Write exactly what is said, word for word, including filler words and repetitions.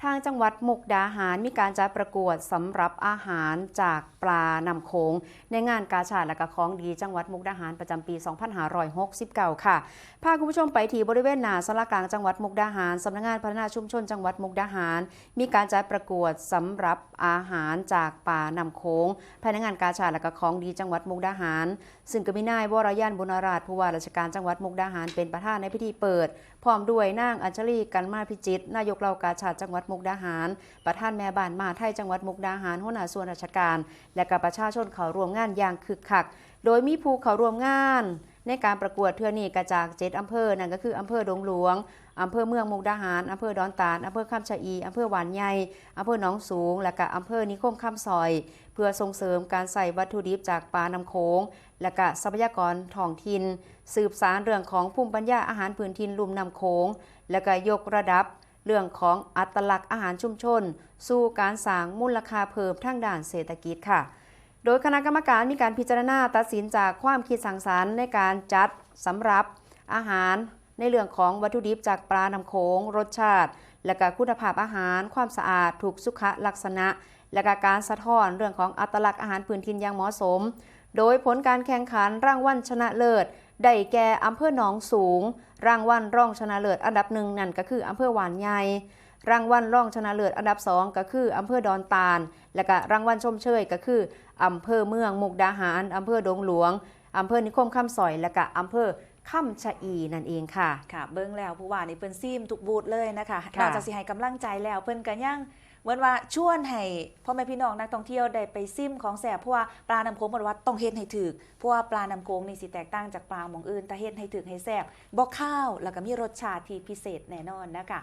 ทางจังหวัดมุกดาหารมีการจัดประกวดสำหรับอาหารจากปลาน้ำโขง ในงานกาชาดและก็ของดีจังหวัดมุกดาหารประจำปี สองพันห้าร้อยหกสิบเก้า ค่ะ พาคุณผู้ชมไปที่บริเวณหน้าศาลากลางจังหวัดมุกดาหาร สำนักงานพัฒนาชุมชนจังหวัดมุกดาหาร มีการจัดประกวดสำหรับอาหารจากปลาน้ำโขง ภายในงานกาชาดและก็ของดีจังหวัดมุกดาหาร ซึ่งก็มีนายวรยันต์ บุญราช ผู้ว่าราชการจังหวัดมุกดาหารเป็นประธานในพิธีเปิด พร้อมด้วยนางอัญชลี กันมาพิจิตร นายกเหล่ากาชาดจังหวัดมุกดาหาร ประธานแม่บ้านมหาไทยจังหวัดมุกดาหาร หัวหน้าส่วนราชการ และก็ประชาชนเข้าร่วมงานอย่างคึกคัก โดยมีผู้เข้าร่วมงานในการประกวดเทื่อนี้ก็จากเจ็ดอำเภอ นั่นก็คืออำเภอดงหลวง อำเภอเมืองมุกดาหาร อำเภอดอนตาด อำเภอคำชะอี อำเภอหวานใหญ่ อำเภอหนองสูง และก็อำเภอนิคมคำสร้อย เพื่อส่งเสริมการใช้วัตถุดิบจากปลาน้ำโขง และก็ทรัพยากรท้องถิ่น สืบสานเรื่องของภูมิปัญญาอาหารพื้นถิ่นลุ่มน้ำโขง และก็ยกระดับเรื่องของอัตลักษณ์อาหารชุมชน สู่การสร้างมูลค่าเพิ่มทางด้านเศรษฐกิจค่ะ โดยคณะกรรมการมีการพิจารณาตัดสินจากความคิดสร้างสรรค์ในการจัดสำหรับอาหารในเรื่องของวัตถุดิบจากปลาน้ำโขง รสชาติ และก็คุณภาพอาหาร ความสะอาด ถูกสุขลักษณะ และก็การสะท้อนเรื่องของอัตลักษณ์อาหารพื้นถิ่นอย่างเหมาะสม โดยผลการแข่งขันรางวัลชนะเลิศ ได้แก่อำเภอหนองสูง รางวัลรองชนะเลิศอันดับหนึ่งนั่นก็คืออำเภอหวานใหญ่ รางวัลรองชนะเลิศอันดับสองก็คืออำเภอดอนตาด และก็รางวัลชมเชยก็คืออำเภอเมืองมุกดาหาร อำเภอดงหลวง อำเภอนิคมคำสร้อย และก็อำเภอคำชะอีนั่นเองค่ะ ค่ะ เบิ่งแล้วผู้ว่านี่เพิ่นซิมทุกบูธเลยนะคะ ค่ะ นอกจากสิให้กำลังใจแล้วเพิ่นก็ยังเหมือนว่าชวนให้พ่อแม่พี่น้องนักท่องเที่ยวได้ไปซิมของแซ่บ เพราะว่าปลาน้ำโขงเพิ่นว่าต้องเฮ็ดให้ถูก เพราะว่าปลาน้ำโขงนี่สิแตกต่างจากปลาหม่องอื่น ถ้าเฮ็ดให้ถูกให้แซ่บ บ่คาว แล้วก็มีรสชาติที่พิเศษแน่นอนนะคะ